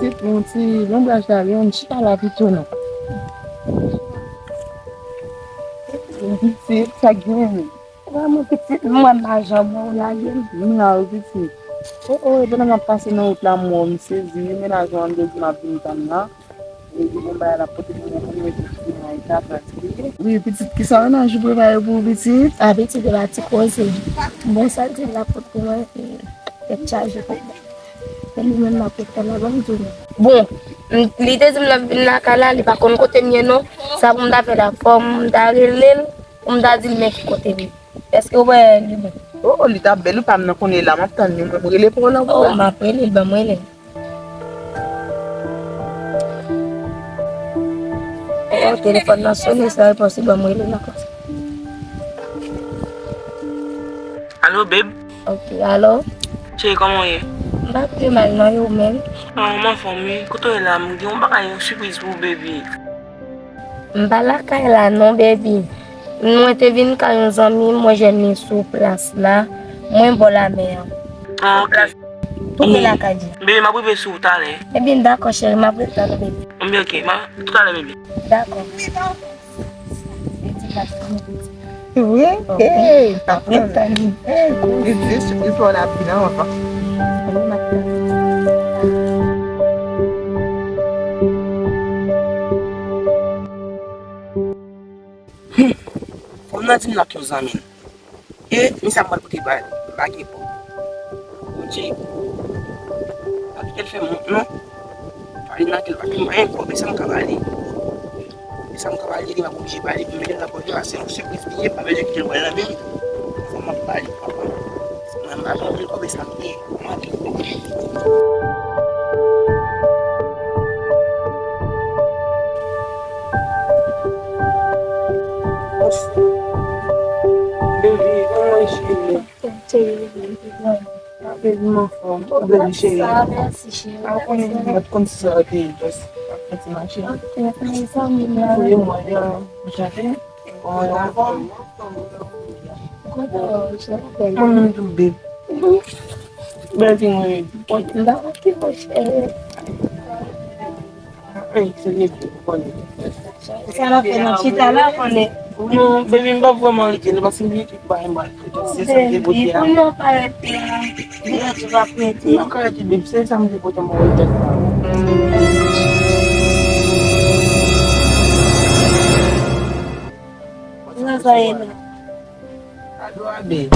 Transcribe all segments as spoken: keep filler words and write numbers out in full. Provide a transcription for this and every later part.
Pitit, yon ti lonbraj la, yon chita la pito non. Pitit, sa k gen? Vrèman, pitit, mwen lajan mwen w lage m. M la wi, pitit. O, o, e pandan m ap pase nan wout la, m wè w, m sezi wi, mennaj ou an, m te di m ap vin tann nan. E li gen bagay l ap pote pou mwen, pou mwen di pitit mwen, e sa pratik li ye. Wi, pitit, kisa mennaj ou prepare pou ou, pitit? A, pitit, e pa ti koze. Bon, sa l di l ap pote pou mwen, e tèt chaje pou mwen. E li menm m ap ret tann la, ban m di w non. Bon, m, li te di m l ap vin lakay la, li pa konn kote m ye non. Sa pou m ta fè la, fò m ta rele l, pou m ta di l men ki kote m ye. Èske w wè li bon? O, li t ap bèl wi, pa m nan konnen la, m ap tann li, mwen m rele pou w la. O, m ap rele l, ban m rele l. O, telefòn nan sonnen, san repons, li ban m rele l ankò. Alo, babe? Ok, alo? Cheri, kòman w ye? M pa twò mal non, e ou menm? Ah, m anfòm wi. Kote w ye la? M gen yon bagay, yon sipriz pou ou, baby. M pa lakay la non, baby. Mwen te vin kay yon zanmi m, mwen jwenn li sou plas la. Mwen bò lamè an. Ah, ok. Tou pre lakay li. Baby, m ap rive sou ou talè. Ebyen, dakò, cheri, m ap ret tann ou, baby. Ebyen, ok, ma, talè, baby. Dakò. Wi, ey, pa pran tan. Ey, li di, li fò la pi nan anvan. Fanm nan di m l ak yon zanmi l. E, men sa m pral pote ba, ba gen pòt. Bondye, pa kite l fè m wont non. Pale nan kè l pa gen mwayen kòb, e sa m ka pale. E sa m ka pale, li pa oblije pale pou m mete l nan pòt la, se yon sipriz li ye, m pa bezwen kite l wè l nan men m. Fò m ap pale, papa. Mwen m pa janm vle kòb, e sa m ye. Baby, kòman w ye? Baby, m anfòm. Baby, cheri. A, konnen m mèt konn si sa te just ap fè ti mache. Voye mwen, m chante. Mwen menm tou, babe. Bèl ti mwen. M pa okipe w, cheri. Ay, se li ki konnen. Sa n ap fè nan chita la, konnen. Non, baby, m pa vrèman rete la, paske m gen kèk bagay m pral fè. Se sa m te pote a. Baby, pou nou pa rete la. Vin, nou va rete. Nou ka rete, baby, se sa m te pote, m pral fè. Nan sa ye la. Ado a byen.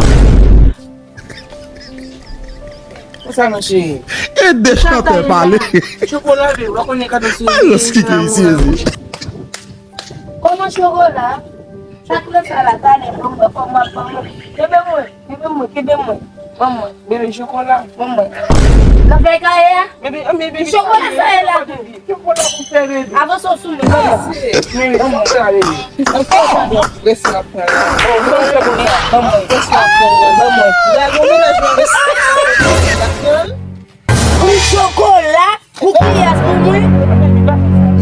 Konsa non, cheri. E de chantè pale. Chokola, byen, w pa konnen kado sou. Alòs, ki ke isi, isi. Kòman chokola? Sa koulè sa la, talè, ban mwen, ban mwen, ban mwen. Kenbe mwen, kenbe mwen, kenbe mwen. Ban mwen. Bebe, chokola. Ban mwen. Nan fèy kaye a? Bebe, bebe. Chokola sa ye la. Chokola pou fè bebe. Avanse w sou mwen, ban mwen. Bebe, chokola, bebe. Resi ap pran la. Ban mwen. Resi ap pran la. Ban mwen. Gade yon mennaj mwen resi. Pou chokola, pou kiyès, pou mwen?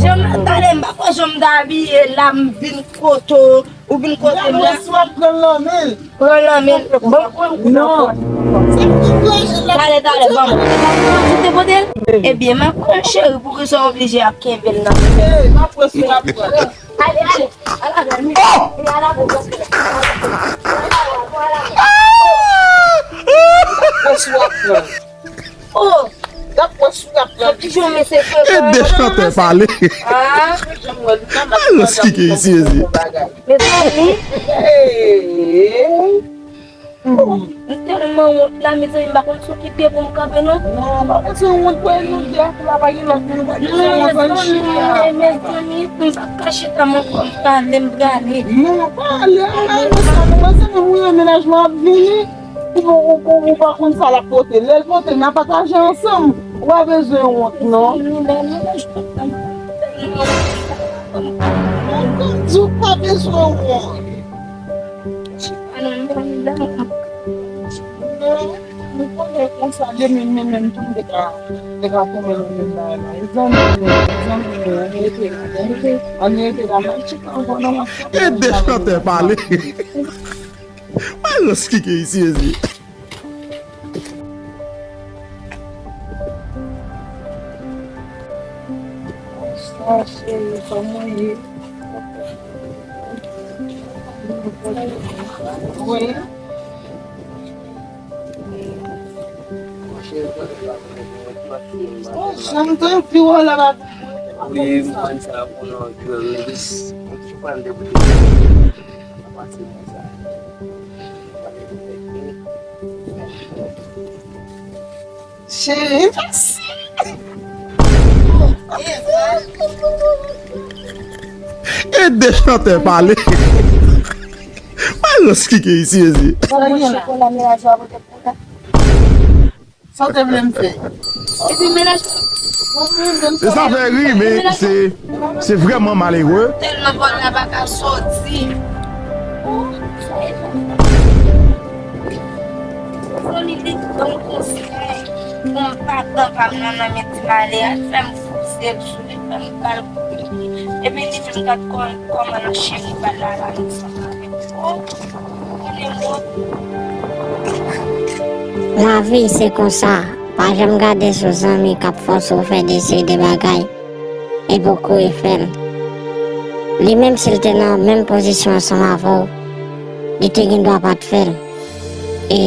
Jan m talè, m pa kwè jan m ta abiye la, m vin kote w. Ou vin kote m la. Pran lanmen l. Pran lanmen l. Bon, non. Talè, talè, bon. Ou te pote l? Ebyen, m ap pran cheri, poukisa w oblije ap kenbe l nan? Ale, ale. Ala, ala, ala. Oh! Gad wè sou gad la. Kijan mesye fè e de chantè pale. Ah. Alòs, ki ke isi, isi. Mezanmi. Hey. M tèlman wont la, mezanmi, m pa konn sou ki pye pou m kanpe, non. Non, pa bezwen wont, wè, nou de ap la, pa gen lòt moun, pa bezwen wont, ann chita. Mezanmi, m pa ka chita, m ankò, m prale, m prale. Non, pa ale, ale, ale, sa, nou pa se menm, wi, menaj mwen ap vini. Ou, ou, ou, ou pa konn sa l ap pote. Lè l pote, n a pataje ansanm. Ou pa bezwen wont, non. Mwen di w pa bezwen wont. Non, nou konnen konsa, demen, men menm tou, m te ka, m te ka tonbe nan menm bagay la. E zanmi nou, e zanmi nou, ann rete la, ann rete, ann rete la, m ap chita ankò, non, m ap chita. E de chantè pale. Alòs, ki ke isi, isi. Ah, cheri, kòman w ye? Wi. Oh, janm tann pi wò la ba. Wi, m konn sa pou nou jwe lis. M sispann depoze. Cheri, mèsi. E de chantè pale. Malòs ki gen isi, mezye. Sa w te vle m fè? Epi mennaj mwen, mwen menm, se sa fè ri, men se, se vrèman malere. Tèlman bòl la pa ka soti. Fò li te ban m konsèy pou m pa pran pa m nan nan men ti malè a, fè m pouse l sou li, fè m ba l kout pye. Epi li menm gad kò-, kòman l ap chire bal la, la, ansanm avè m. Oh, konnen mò. Lavi se konsa, pa janm gade sou zanmi k ap fòse w fè de seri de bagay epi w kouri fè l. Li menm, si l te nan menm pozisyon ansanm avè w, li te gen dwa pa t fè l. E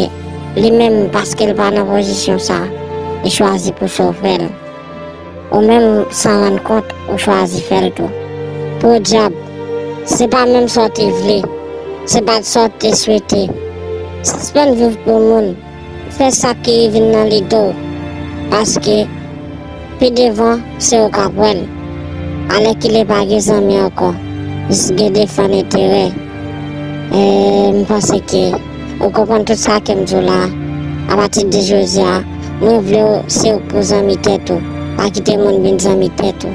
li menm, paske l pa nan pozisyon sa, li chwazi pouse w fè l. Ou menm, san rann kont, ou chwazi fè l tou. Podyab, se pa menm sa w te vle, se pa t sa w te swete. Sispann viv pou moun, fè sa ki vin nan lide w, paske pi devan, se ou k ap wè l. Alèkile pa gen zanmi ankò, jis gen defann enterè. E, m panse ke ou konprann tout sa ke m di w la. Apati de jodi a, mwen vle w se ou k pou zanmi tèt ou. Pa kite moun vin zanmi tèt ou.